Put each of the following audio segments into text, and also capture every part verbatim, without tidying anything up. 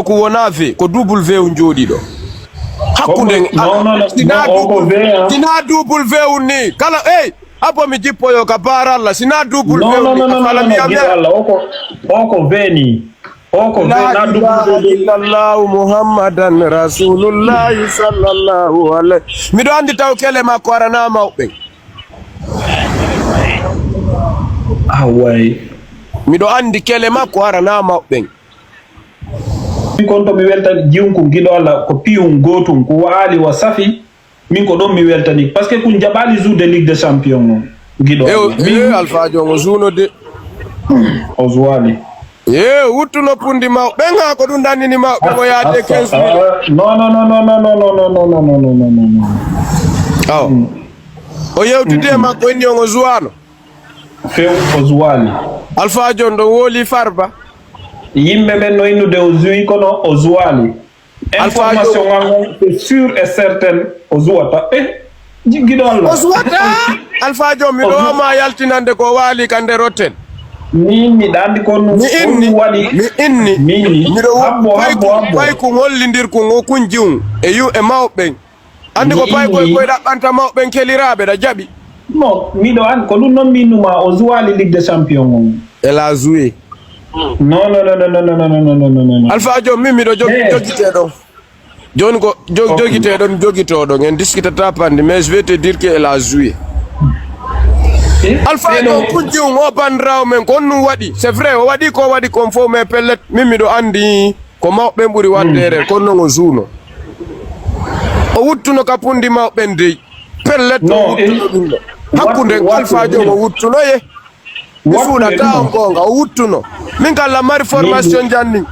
Ko wona V, ko double V un jooɗi ɗo. Hakkunde. Non, non, non, non, o ko V, hein. Sina double V un ni. Kala, ey, abo mi jippoyo ka baaralla, sina double V un ni. Non, non, non, non, non, non, giɗo Allah, o ko, o ko V ni. O ko V, na double V. La ilaha illallahu Muhammadan Rasulullahi sallallahu alaihi. Miɗo andi taw kele makko arana mawɓe. Away. Miɗo andi kele makko arana mawɓe. Min kon to mi weltani jiwnkun giɗo Allah ko piyun gootun ko wa'ali wa safi. Min ko ɗon mi weltani parce que kun jaɓali joude Ligue des Champions on giɗo Allah. Min Alpha Jon o jouno de. O jouwali. Ye wuttuno pundi maw ɓen ha ko ɗum ɗannini maw ɓen o yaade quinze mille. Non, non, non, non, non, non, non, non, non, non, non, non, non, non. Aw. O yewtidi e makko inni on o jouwano. Few o jouwali. Alpha Jon ɗo wooli Farba. Yimɓe ɓen no innude o jouwi kono o jouwali. Alpha Jon. Information an on c'est sûr et certain o jouwata. Eh, jiggiɗo Allah. O jouwata. Alpha Jon miɗo wama yaltinande ko waali ka nder hotel. Min miɗa andi ko mi inni, waɗi. Mi inni. Min miɗo habbo, habbo, habbo. Payku hollindirku ngo kun jiwun e yu e mawɓe ɓen. Andi ko paykoy koy ɗaɓɓanta mawɓe ɓen keliraaɓe ɗa jaɓi. Non, miɗo an ko ɗum noon minnuma o jouwali Ligue des Champions on. Elle a joué. Non, non, non, non, non, non, non, non, non, non, non. Alpha Jon min miɗo jog- Eh. Jogite ɗon. Joni ko jog- Ok. Jogite ɗon jogito ɗon en discutata pandi mais je vais te dire que elle a joué. Eh, Alpha eh, Jon non. Kun jiwun o bandirawo men ko on ɗum waɗi c'est vrai o waɗi ko waɗi kon fof mais pellet min miɗo andi. Ko mawɓe ɓen ɓuri waɗde erreur kono noon o jouno. O wuttuno ka pundi mawɓe ɓen dey. Pellet o wuttuno ɗum ɗo. Hakkunde Alpha Jon o wuttuno ye. Mi fuuɗata on goonga o wuttuno. Min kala mari formation janni.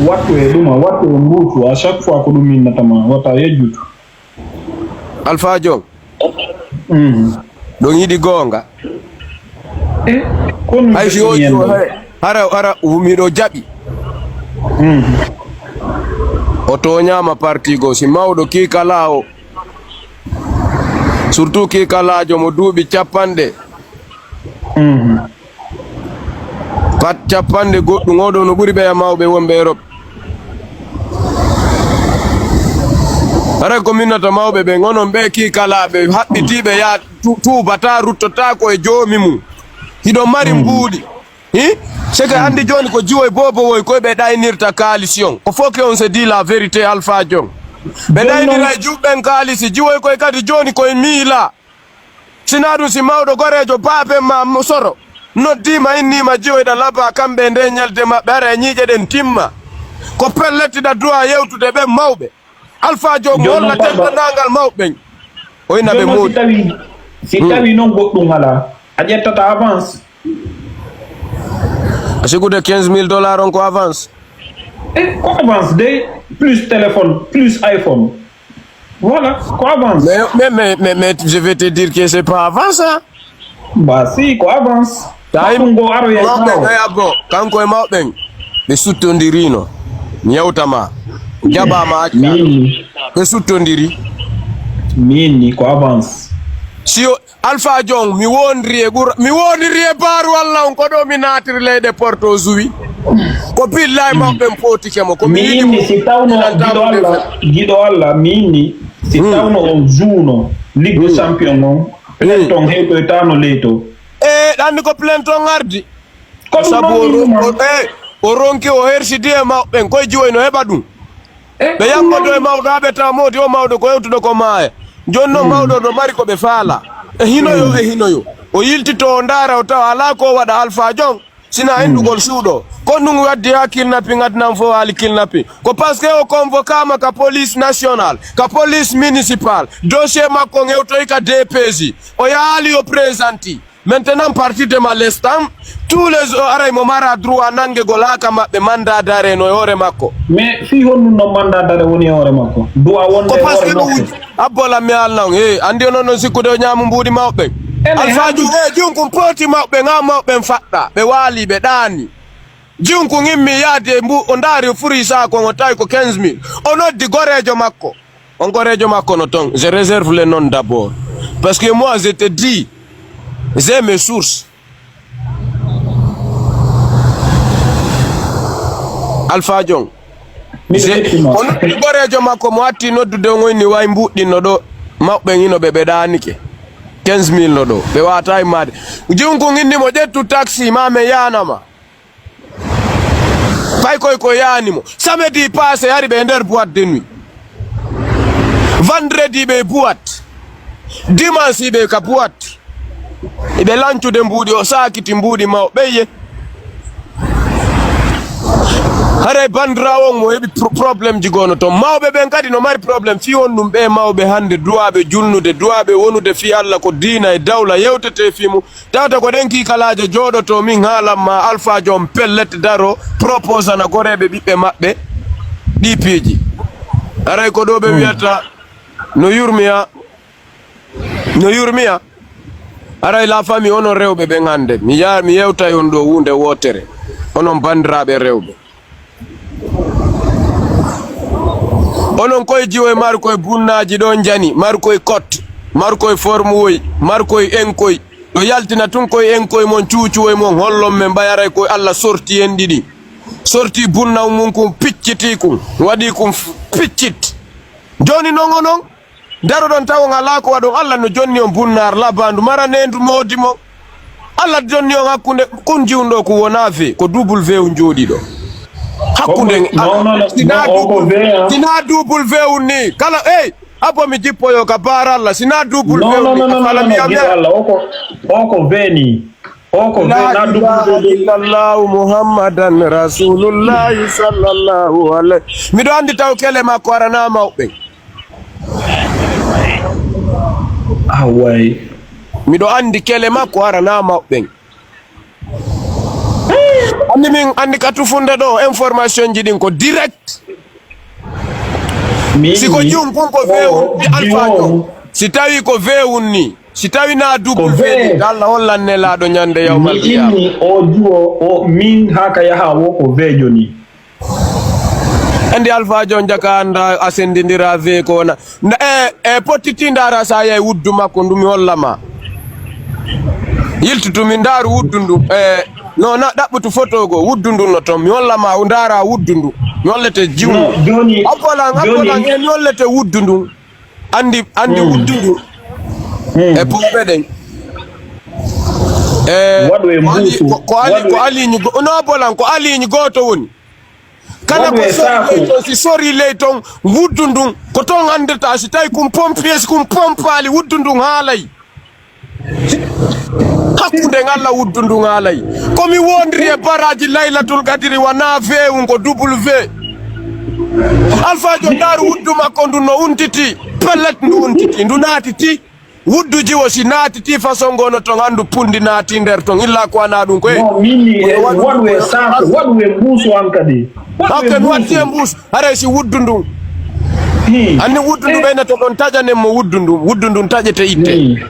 Wattu e ɗuma wattu e mbuutu à chaque fois ko ɗum innata ma wata yejjutu. Alpha Jon. Ɗon yiɗi goonga. Hay si o hara hara miɗo jaɓi. O tooñaama parti goo si mawɗo kiikala o surtout kiikalaajo mo duuɓi capanɗe pat capanɗe goɗɗum oɗo no ɓuri ɓeya mawɓe wonɓe Europe. Haray ko minnata mawɓe ɓen onon ɓe kiikalaaɓe haɓɓitiiɓe yaa tuubata ruttota ko e joomi mum. Hiɗo mari mbuuɗi. Hi? Seke anndi jooni ko jiwoy boobowoy koy ɓe ɗaynirta kaalisi on. Ko fof ke on se dit la vérité Alpha Jon. Ɓe ɗaynira e juɓɓen kaalisi jiwoy koy kadi jooni koye miila. Sinaa ɗum si mawɗo goreejo baaben ma soro noddiima inniima jiwoyɗa laba kamɓe e nde ñalde maɓɓe ara e ñiiƴe ɗen timma. Ko pellettiɗa duwa yewtude ɓen mawɓe. Alpha Jon holla tentanangal mawɓe ɓen. O inna ɓe moodi. Si tawi noon goɗɗum alaa a ƴettata avance. A sikude quinze mille dollars on ko avance. E ko avance de plus téléphone plus iPhone. Voilà ko avance. Mais mais mais mais je vais te dire que c'est pas avance hein. Ba si ko avance. Tawi ɗum ngo aroye mawɓe ɓen ɓe abbo kanko e mawɓe ɓen ɓe suttondirino. Mi yewtama jaɓama acca. Ɓe suttondiri. Min ni ko avance. Si o Alpha Jon mi wondiri e ɓura mi wondiri e baaru Allah on ko ɗo mi naatiri leyɗe porto zuwi. Ko billahi mawɓe ɓen potike mo ko mi yiɗi mo. Min ni si tawno giɗo Allah giɗo Allah min ni si tawno on juuno Ligue des Champions on. Plainte on hewtoytano leyto. E ɗanni ko plainte on ardi. Ko ɗum sabu o ron- o- eh, o ronki o hersidi e mawɓe ɓen koye jiwoy no heɓa ɗum. Ɓe yammoto e mawɗo aɓe tawa moodi o mawɗo ko hewtuɗo ko maaya. Jooni noon mawɗo no mari ko ɓe faala. E hinoyo e hinoyo o yiltito o ndaara o tawa alaa ko o waɗa Alpha Jon. Sina enɗugol suuɗo kon ɗum waddi ha kilnapping adnan fof haali kilnapping. Ko parce que o convoquama ka police nationale ka police municipale dossier makko on hewtoyi ka dpj. O yahaali o présenté. Maintenant parti de ma lestan tous les jours aray mo mara droit nangegol ha ka maɓɓe mandat d'arrêt no e hoore makko. Mais fii honɗum non mandat d'arrêt woni e hoore makko duwa wonde ko parce que no wuji abbola mi alna on e andi onon non sikkude o ñaamu mbuuɗi mawɓe. Alfaji e jun kun pooti mawɓe ga mawɓe faɗɗa ɓe waali ɓe ɗaani. Jun kun immi yaade mbu o ndaari o furi saako on o tawi ko quinze mille. O noddi goreejo makko. On goreejo makko no ton je réserve le non d'abord. Parce que moi je te dis j'ai mes sources. Alpha John. Miɗo yettima. Ko noddi goreejo makko mo atti noddude on, o inni way mbuɗɗinno ɗo. Mawɓe ino ɓe, ɓe ɗaanike. Quinze mille no ɗo. Ɓe waata immaade. Jiwun kun inni mo ƴettu taxi ma men yaanama. Fay koy ko yaani mo. Samedi passé hari ɓe e nder boîte de nuit. Vendredi ɓe e boîte. Dimanche ɓe ka boîte. Iɓe lancude mbuuɗi, o saakiti mbuuɗi mawɓe ye. Haray bandiraawo on mo heɓi pro-, problème ji gono ton. Mawɓe ɓen kadi no mari problème. Fii on ɗum ɓe mawɓe hannde duwaaɓe julnude, duwaaɓe wonude fii Alla ko diina e dawla yewtete fii mum. Tawata ko ɗen kiikalaaje jooɗoto min haalan ma Alpha John pellet daro proposana goreeɓe ɓiɓɓe maɓɓe ɗi piiji. Haray ko ɗo ɓe wiyata no yurmiya. No yurmiya. Haray la famille, onon rewɓe ɓen hannde. Mi ya-, mi yewtay on ɗo huunde wootere. Onon banndiraaɓe rewɓe. Onon koye jiwoye markoye bunnaaji ɗo njani, markoye kot, markoye formuwoy, markoye enkoy. Ɗo yaltina tun koye enkoye mon, cuucuwoy mon, hollon men ɓay haray koye Alla sorti en ɗiɗi. Sorti bunnaw mum kun, picciti kun, waɗi kun f-, piccit. Jooni non onon, daroɗon taw on alaa ko waɗon, Alla no jonni on bunnaar labaandu, mara neendu moodi mon. Alla jonni on hakkunde, kun jiwun ɗo kun wonaa V, ko double V un jooɗi ɗo. Hakkunde Ko, non, non, non, sinaa non, o ko double, V, ah. Sinaa double V un ni, kala, ey, abo mi jippoyo ka baara Alla, sinaa double V un ni, non, non, non, non, non, non, giɗo Alla, o ko, o ko V ni. O ko La ilaha illallahu Muhammadan Rasulullahi sallallahu alayhi. Miɗo anndi taw kele makko aranaa mawɓe. Away. Miɗo anndi kele makko aranaa mawɓe. Anndi min anndi ka tufunde ɗo information ji ɗin ko direct. Si ko jiwun kun ko V un, Alpha John. Si tawi ko V un ni, si tawi na double V ni, Alla hollan Nelaaɗo ñande yawmal qiyama. Inni o jiwo o min haka yaha wo ko V joni. Anndi Alpha John jaka annda a senndindira V ko wona. Nda-, e, e pottiti ndaara sa yahi wuddu makko ndu mi holla ma. Yiltutu mi ndaaru wuddu ndu. E, no na ɗaɓɓutu photo go wuddu ndu no ton. Mi holla ma ndaara wuddu ndu. Mi hollete jiwu. No, joni, Abbolan, joni. Abbolan, e mi hollete wuddu ndu. Anndi, anndi wuddu ndu. E pooɓe ɗen. E, waɗu e ko ali-, mbuutu. Ko, ko ali-, waɗu ko e aliñi go-, no, Abbolan, ko aliñi gooto woni. Kala ko sori ley ton, si sori ley ton, wuddu ndun, ko ton anndata si tawi kun pompier, si kun pompaali, wuddu ndun haalay. Hakkunde Alla wuddu ndun haalay. Ko mi wondiri e baraaji Laylatul Qadiri wa na V un ko double V. Alpha John ndaaru wuddu makko ndun no untiti, pellet ndu untiti, ndu naatiti. Wuddu jiwo si naatiti façon gono ton anndu pundi naati nder ton illa ko ana ɗum koy. No, min mi e waɗu e saako, waɗu e mbuusu an kadi. Waɗu e mbuusu. Hakkadi mi watti e mbuusu. Haray si wuddu ndun. Anndi wuddu ndu ɓeyna to ɗon taƴanen mo wuddu ndun. Wuddu ndun taƴete itte.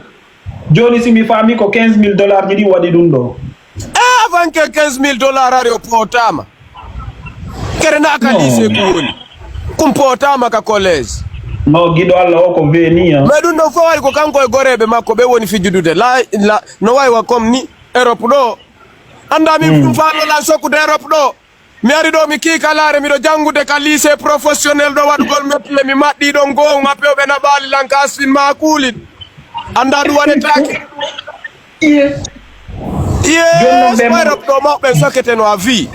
Jooni si mi faami ko quinze mille dollars ji ɗi waɗi ɗum ɗo. E avant que quinze mille dollars ari o pootaama. Kere na ka lycée ku woni. Kun pootaama ka collège. No, giɗo Alla o ko veniya. Mais ɗum ɗon fof waɗi ko kanko e goreeɓe makko ɓe woni fijudude. La, la, no wayi wa comme ni Europe ɗo. Annda min ɗum faalo la sokkude Europe ɗo. Mi ari ɗo mi kiikalaare miɗo janngude ka lycée professionnel ɗo waɗugol métier mi maɗɗi ɗon goo ma pewɓe naɓaali lan ka asfin ma kuulin. Annda ɗum waɗetaake. Iye. Iye, Europe ɗo mawɓe sokete no a vie.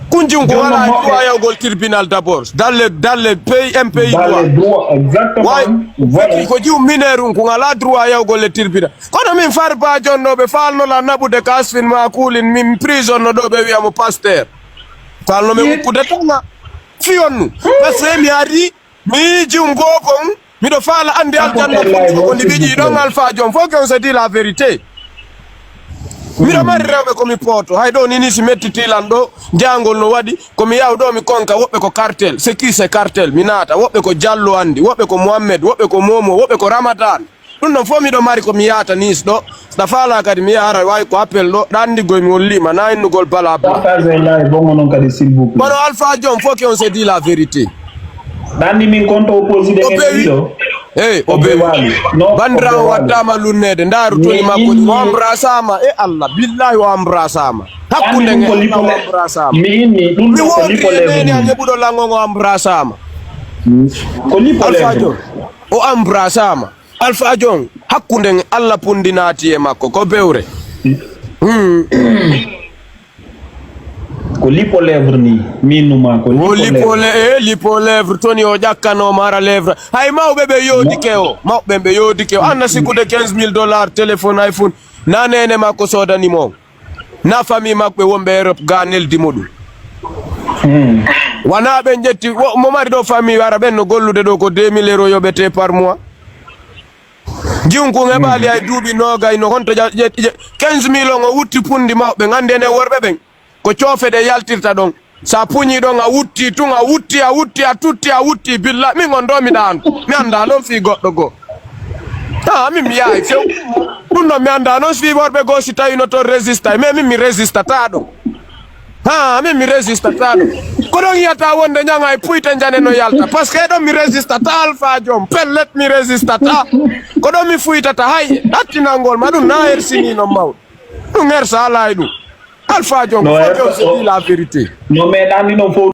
Kunjum ko wala droit yawgol tribunal d'abord. Dans le, dans le pays, un pays droit. Dans le droit, exactement. Way, voilà. Ko jiw mineur un ko ngala droit yawgol le tribunal. Kono min Farba John no ɓe falno la naɓude kasfin ma kuulin min prison no ɗo ɓe wiya mo pasteur. Falno mi hukkude tanga. Fiyonnu. Parce que mi ari mi jiw ngokon. Miɗo faala annde aljanna fof ko ndi ɓe ƴii ɗon alfaajo on fof que on se dit la vérité. Miɗo mari rewɓe ko mi pooto hay ɗo nini si mettiti lan ɗo jangol no waɗi ko mi yaw ɗo mi konka woɓɓe ko cartel c'est qui c'est cartel mi naata woɓɓe ko jallo anndi woɓɓe ko mohammed woɓɓe ko momo woɓɓe ko ramadan. Ɗum ɗon fof miɗo mari ko mi yahata nis ɗo. Saɗa faala kadi mi yaha hara wawi ko appel ɗo ɗa anndi goy mi hollima na innugol bala bala. Partage e live bongo noon kadi s'il vous plaît. Kono alpha jom fof que on se dit la vérité. Ɗa anndi min konto opposé ɗe ɗiɗo. Eyi, o bewi. Banndiraawo wattaama lunneede, ndaaru toni makko ɗi, o embrasaama, e Allah, billahi o embrasaama. Hakkunde nge Allah o embrasaama. Mi inni ɗum ɗo ko lipo levre. Neeni an heɓuɗo langon o embrasaama. Ko lipo levre. Alpha John, o embrasaama. Alpha John, hakkunde nge Allah punndi naati e makko, ko bewre. Hmm. Ko lipo lèvre ni, minnuma ko lipo lèvre. Lipo le, e lipo lèvre, toni o ƴakkanooma ara lèvre. Hay mawɓe ɓe yoodike o, mawɓe ɓe yoodike o. Anna sikkude quinze mille dollars, téléphone, iPhone. Na neene makko soodani mo. Na famille makko ɓe wonɓe Europe ga neldi mo ɗum. Hmm. Wana ɓe ƴetti, wo, mo mari ɗo famille ara ɓen no gollude ɗo ko deux mille euros yoɓete par mois. Jiwnkun heɓaali hay duuɓi noogay no honto ƴa-, ƴe-, ƴe-, quinze mille on o wutti punndi mawɓe. Nganndi enen worɓe ɓen, ko coofe ɗe yaltirta ɗon. Sa puñi ɗon, a wutti tun, a wutti, a wutti, a tutti, a wutti. Billa, min on ɗo mi ɗaano. Mi annda noon fii goɗɗo goo. Ha, min mi yahay few. Ɗum ɗon mi annda noon fii worɓe goo si tawi no toon résistay. Mais min mi résistata ɗum. Ha, min mi résistata ɗum. Ko ɗon yiyata wonde ñaŋay puyte njane no yalta. Parce que ɗon mi résistata Alpha John. Pellet mi résistata. Ko ɗon mi fuytata hay. Ɗattinangol ma ɗum na hersini non mawɗo. Ɗum hersa alaa e ɗum. Alpha John, ko fo John se dit la vérité. No meeɗani noon fof.